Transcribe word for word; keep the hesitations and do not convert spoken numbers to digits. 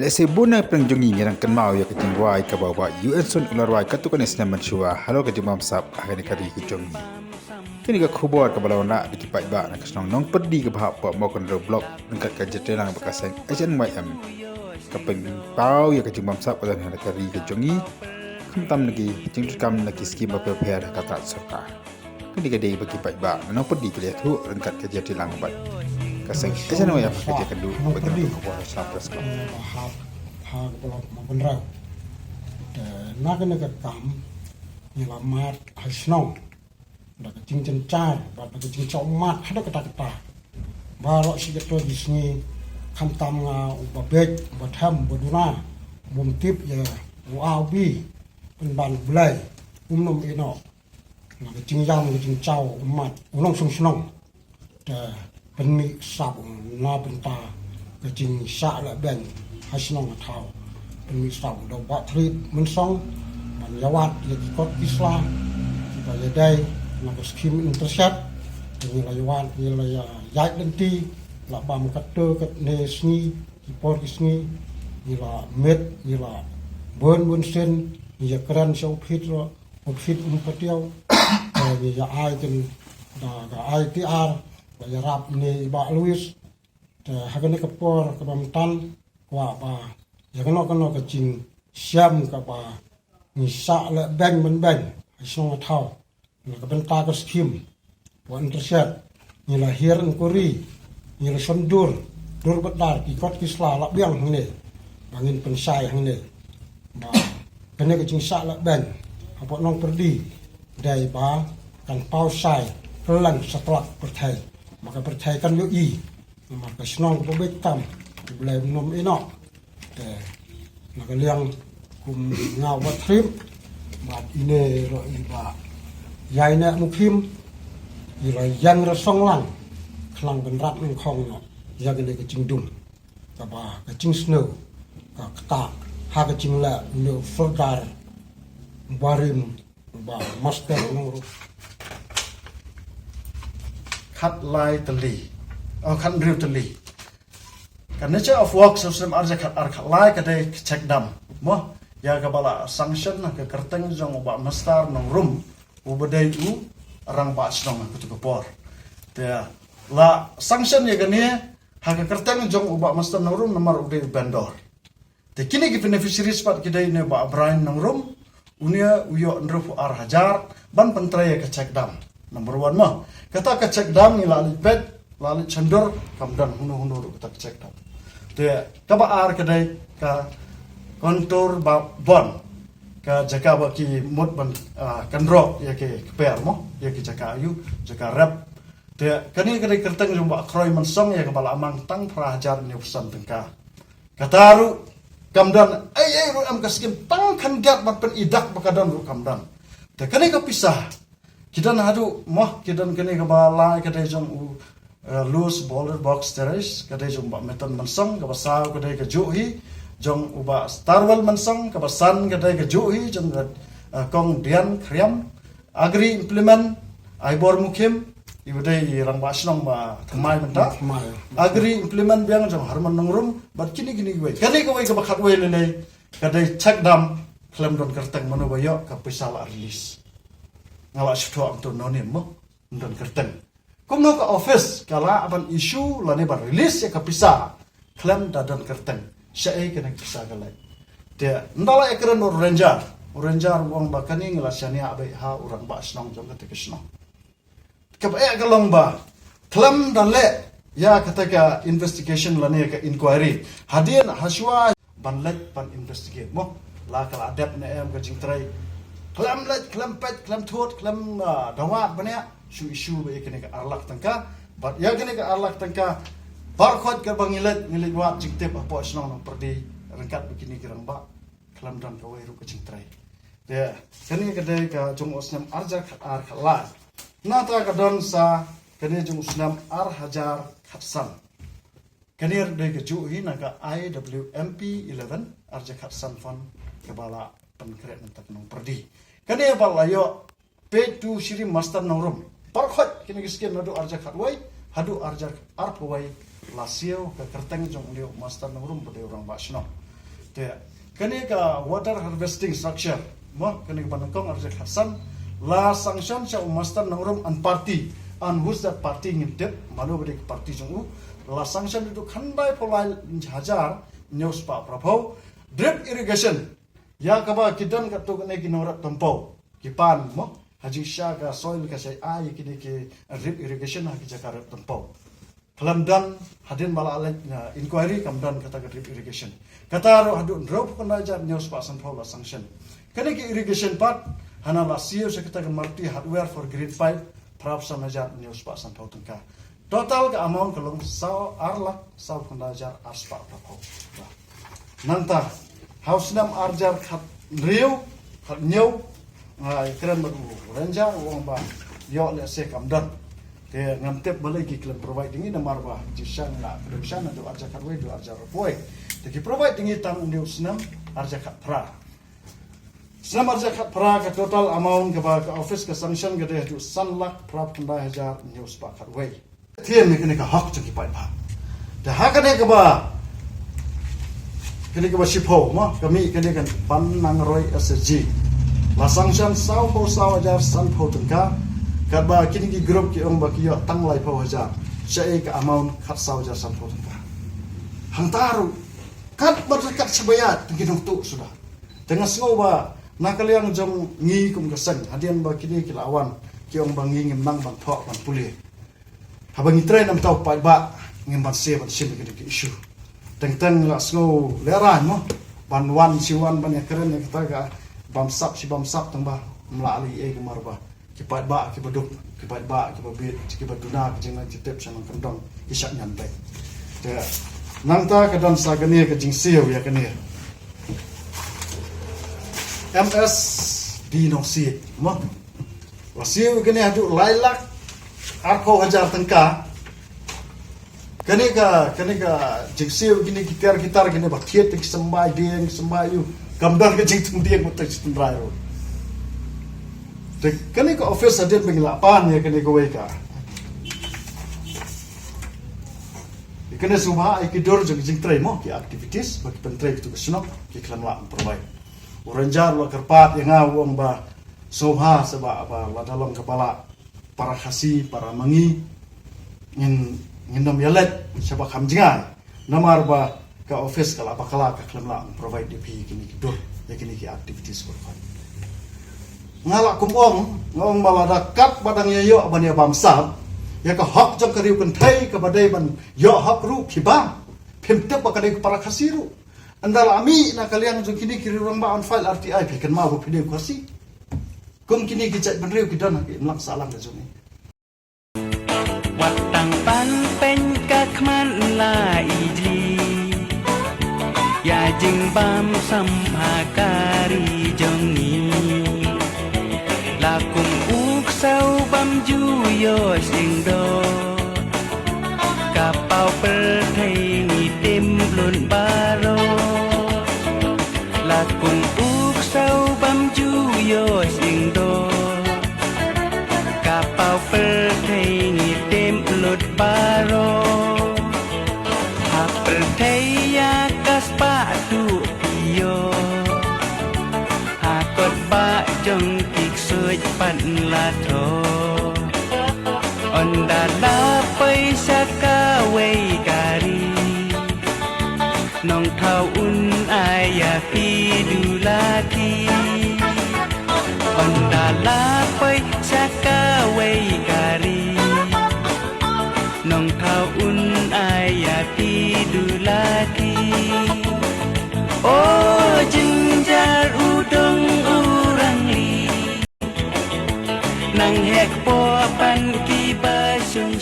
Lehse bun na pdeng jong ngi ngi dang kynmaw ïa ka jingrwai kaba u Bah U N Sut u la rwai katto katne snem mynshuwa halor ka jingbamsap ha kane ka ri ka jong ngi. Kane ka khubor kaba la wanrah da ki paidbah na ka shnong Nongpyrdi kaba hap hapoh Mawkynrew Block ryngkat ka Jyntreilang bad ka seng H N Y M ka pynpaw ïa ka jingbamsap ka don ha ka ri ka jong ngi, khamtam na ki jingtrei kam na ki skim bapher bapher ha ka tnat sorkar. Kane ka dei ba ki paidbah na Nongpyrdi ki la ïathuh ryngkat ka Jyntreilang bad ka seng H N Y M ha ka jingïakynduh bad ki nongthoh khubor ha Chnong Press Club. Ha ka block Mawkynrew. Te na kane ka kam ngi la mad ha shnong da ka jingjynjar bad da ka jingjaw mad haduh katta katta. Baroh shi kato ki sngi, khamtam nga uba beit, uba them, uba duna, bym tip ïa u A u B, pynban U Blei um nym ïehnoh. Na ka jingïam ka jingjaw u mat u nongshong shnong. Te pynmih sap na bynta ka jingshah lehbeiñ ha shnong ha thaw. Pynmih sap u da u Bah Thrit Mynsong ban ïawad ïa ki kot ki sla kiba ïadei na ka skim Interset. Te ngi la ïawad, ngi la ïa ïaid lynti, la bam katto katne sngi, ki por ki sngi, ngi la miet, ngi la bun bun sien, ngi ïakren sha u Phit ruh, u Phit um patiaw. Te ngi ïa ai kin da ka I T R ba ïarap ne i Bah Louis. Te ha kane ka por kaba mynta kwah ba ïa kano kano ka jingshem kaba ngi shah lehbeiñ mynbeiñ ha shnong ha thaw na ka bynta ka skim wa Interset, ngi la hiar inquiry, ngi la shon dur, dur bad dar, ki kot ki sla la biang hangne ba ngin pynshai hangne. Ba kane ka jingshah lehbeiñ hapoh Nongpyrdi dei ba kan paw shai kylleng satlak pyrthei, ba ka pyrthei kan ïohi. Namar ka shnong kaba beit tam, U Blei um nym ïehnoh. Te na ka liang kum nga Bah Thrit bad ine ruh i Bah Ïaineh Mukhim, i la ïeng rasong lang khnang ban rat nyngkong noh ïa kane ka jingdum kaba ka jingsngew ka ktah ha ka jingleh une u sordar barim ba master nongrum. Khatlai tylli, oh, khathynriew tylli. Ka nature of work sa u snem arhajar khatar khatlai ka dei ka check dam. Mo, ïa kaba la sanction ha ka kyrteng jong u Bah Master Nongrum, uba dei u rangbah shnong ha kato ka por. Te la sanction ïa kane ha ka kyrteng jong u Bah Master Nongrum namar u dei u vendor. Te kine ki beneficiaries pat ki dei ne Bah Brian Nongrum, une u ïoh hynriewphew ar hajar ban pyntrei ïa ka check dam. Number one mo. Kata ka check dam ngi la leit peit, la leit shon dur, kam don hangno hangno ruh kata ka check dam. Te kaba ar ka dei ka contour ba bond, ka jaka ba ki mut ban, ah, kynroh ïa ki kper mo, ïa ki jaka aïu, jaka rep. Te kane ka dei kyrteng jong Bah Kroy Mynsong ïa kaba la mang tang phra hajar hynñiewphew san tyngka. Kata ruh kam don ei ei ruh, em, ka skim tang khyndiat ban pyni dak ba ka don ruh kam don. Te kane ka pisa ki don haduh mo, ki don kane kaba lai ka dei jong u, eh, Loose Boulder Box Terrace, ka dei jong Bah Meton Mynsong, kaba saw ka dei ka juh hi jong u Bah Starwell Mynsong, kaba san ka dei ka juh hi jong ka, eh, Kong Dian Khriam. Agri Implement, Aibor Mukhim, iba dei i rangbah shnong ba thymmai mynta. Thymmai. Agri Implement biang jong Harmon Nongrum, bad kine kine kiwei. Kane kawei kaba khatwei lei lei, ka dei check dam, khlem don kyrteng mano ba ïoh, ka pisa la release. Nga la shu thoh hangto no nym mo, ym don kyrteng. Kumno ka office ka lah ban issue lane ban release ïa ka pisa khlem da don kyrteng? Shaei kane ka pisa ka leit? Te ynda la ïakren bad u ranger, u ranger u ong ba kane ngi la shaniah beit ha u rangbah shnong jong kata ka shnong. Kaba eh ka long ba khlem da leh ïa kata ka investigation lane ka inquiry, hadien hashwa ban leit ban investigate mo, la ka la dep ne em ka jingtrei. Khlem leit, khlem peit, khlem thut, khlem, ah, da wad bniah, shu issue beit ïa kane ka ar lak tyngka. Bad ïa kane ka ar lak tyngka, baroh khoit kaba ngi leit, ngi leit wad jingtip hapoh shnong Nongpyrdi ryngkat bad kine ki rangbah, khlem don kawei ruh ka jingtrei. Te kane ka dei ka jong u snem arhajar khatar khatlai. Nangta ka don sa kane jong u snem arhajar khatsan. Kane ruh dei ka juh hi na ka I W M P eleven, arhajar khatsan fund, kaba la pynkhreh na ka Nongpyrdi. Kane ba la ïoh paid to Shri Master Nongrum. Baroh khoit kine ki skim naduh arhajar khatwei haduh arhajar arphew wei, la siew ka kyrteng jong u Master Nongrum ba dei u rangbah shnong. Te kane ka water harvesting structure, mo, kane ka ba nyngkong arja khatsan, la sanction sha u Master Nongrum and party, and who's that party ngim tip, mano ba dei ka party jong u. La sanction da khyndai phew lai hajar hynñiew spah phra phew. Drip irrigation, ïa kaba ki don katto katne ki nongrep tympew, ki pan, mo, ha jingshisha ka soil ka shait ai kine ki drip irrigation ha ki jaka rep tympew. Khlem don, hadien ba la leit, uh, inquiry, kam don kata ka drip irrigation. Kata ruh haduh hynriew phew khyndai hajar hynñiew spah san phew la sanction. Kane ka irrigation pat, hana la siew sha kata ka Maruti Hardware for green pipe, phra phew san hajar hynñiew spah san phew tyngka. Total ka amount ka long saw, ar lak saw phew khyndai hajar ar spah phra phew. Nangta ha u snem ar hajar khathynriew, khathynñiew, nga kren bad u ranger, u ong ba ïoh lehse kam don. Te ngam tip balei ki khlem provide ïa ngi, namar ba jingshisha nga la kdew sha naduh ar hajar khatwei haduh ar hajar arphew wei. Te ki provide ïa ngi tang une u snem ar hajar khatphra. Snem ar hajar khatphra ka total amount kaba ka office ka sanction ka dei haduh san lak phra phew khyndai hajar hynñiew spah khatwei. Thied ne kane ka hok jong ki paidbah. Te ha kane kaba, kane kaba shiphew, mo, ka mih kane ka Ban Nangroi S H G. La sanction saw phew saw hajar san phew tyngka. Katba kine ki group ki ong ba ki ïoh tang lai phew hajar. Shaei ka amount khatsaw hajar san phew tyngka. Hangta ruh, katba kat shaba ïaid, te ki nongtuh suda. Te nga sngew ba na ka liang jong ngi kum ka seng, hadien ba kine ki la wan, ki ong ba ngi ngim nang ban thoh ban pule. Haba ngi trei namar u paidbah, ngim banse ban shim ïa kine ki issue. Teng teng la sngew lehrain, mo, ban wan shi wan ban ïakren ïa kata ka bamsap shi bamsap, tang ba ym lah lei ei, namar ba ki paidbah kiba duk, ki paidbah kiba bit, kiba duna ka jingnang jingtip sha nongkyndong, ki shah ñiad beit. Te nangta ka don sa kane ka jingsiew ïa kane M S D Nongsiej, mo. La siew ïa kane haduh lai lak arphew hajar tyngka. Kane ka, kane ka jingsiew ïa kine ki tiar ki tar kine ba thied te ki symbai dieng, ki symbai ïew. Kam don ka jingthung dieng ba te shi tynrai ruh. Te kane ka office hadien ba ngi la pan ïa kane kawei ka, ïa kane sngewbha ai ki dur jong ki jingtrei, mo, ki activities ba ki pyntrei kito ki shnong, ki khlem lah provide. U ranger u la kyrpad ïa nga, u ong ba sngewbha seh ba, ba lada long kaba lah para Khasi, para ma ngi, ngin, ngin ym ïaleit shaba kham jngai. Namar ba ka office ka la bakla, ka khlem lah provide ïa phi kine ki dur, ïa kine ki activities ko. Nga la kum ong, nga ong ba lada kat ba dang ïa ïoh ban ïa bamsap ïa ka hok jong ka riew kynthei kaba dei ban ïoh hok ruh phi bam. Phim tip ba ka dei ka para Khasi ruh. Ynda la mih na ka liang jong kine ki riew rangbah, yn file R T I, phi kynmaw ba phi dei u Khasi. Kum kine ki jaitbynriew ki don ha ka imlang sahlang ka jong ngi. Wat tang ban pynka khmat la ijli ïa jingbam sam ha ka ri jong ngi. La kum u ksew bam ju ïoh sngewdor, ka paw pyrthei ngi tim lut baroh. La kum u ksew bam ju ïoh sngewdor, ka paw pyrthei ngi tim lut baroh. Ha pyrthei ïa ka spah tu phi ïoh, ha kot ba jong ki ksuid pat la thoh. Ynda la poi sha kawei ka ri, Nongthaw un ai ïa phi dulaki. Ynda la poi sha kawei ka ri, Nongthaw un ai ïa phi dulaki. O jynjar u dong u rangli, nang heh kpoh ban kiba shong